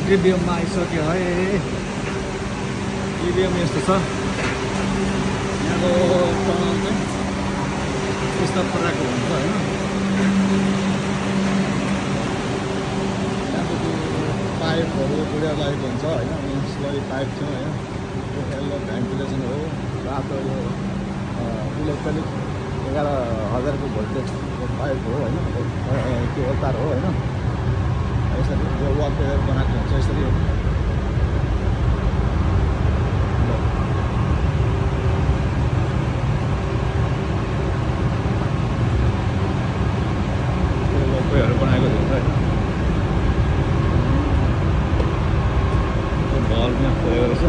टिबिएममा आइसक्यो है। टिबिएम यस्तो छ, यहाँको टनल चाहिँ यस्तो प्रकारको हुन्छ होइन। यहाँको त्यो पाइपहरू पुरा लागेको हुन्छ होइन, स्लरी पाइप थियो होइन। यो एल्लो भेन्टिलेसन हो, रातो यो इलेक्ट्रोनिक 11,000 को भोल्टेजको पाइप हो होइन, त्यो तार हो होइन। यसरी जो वालपेपर बनाएको हुन्छ यसरी वालपेपरहरू बनाएको हुन्छ होइन। बल्ब यहाँ खोलेको रहेछ।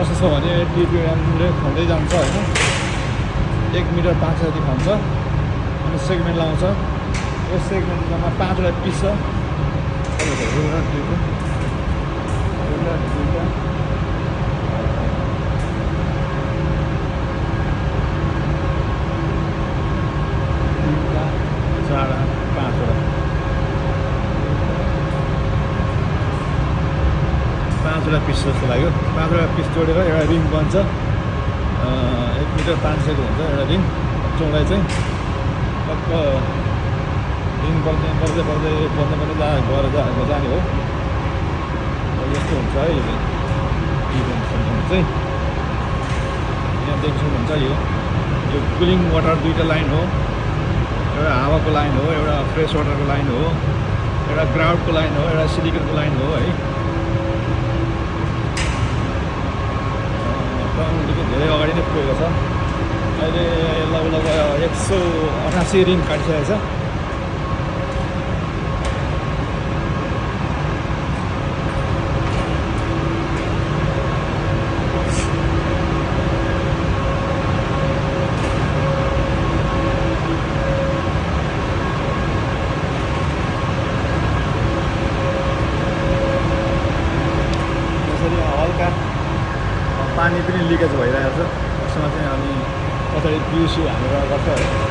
कस्तो छ भने टिबिएमले खाँदै जान्छ होइन। 1 मिटर 5 खान्छ अनि सेगमेन्ट लाउँछ। यस सेगमेन्टमा 5वटा पिस छ। पाँचवटा पिस जस्तो लाग्यो। 5वटा पिस जोडेर एउटा रिङ बन्छ। 1 मिटर 500 को हुन्छ एउटा रिङ चौडाइ चाहिँ। टक्क रिङ बन्दै बन्दै बन्दै बन्दै बन्दै गएर जाने हो। यस्तो हुन्छ है टिबिएमसम्म चाहिँ। यहाँ देख्न सक्नुहुन्छ यो कुलिङ वाटर 2टा लाइन हो। एउटा हावाको लाइन हो, एउटा फ्रेस वाटरको लाइन हो, एउटा ग्राउन्डको लाइन हो, एउटा सिलिकनको लाइन हो है। अलिकति धेरै अगाडि नै पुगेको छ। अहिले लगभग 188 रिङ काटिसकेको छ। यसरी हल्का पानी पनि लिकेज भइरहेको छ। यसमा चाहिँ हामी पछाडि पियुसी हालेर गर्छ है।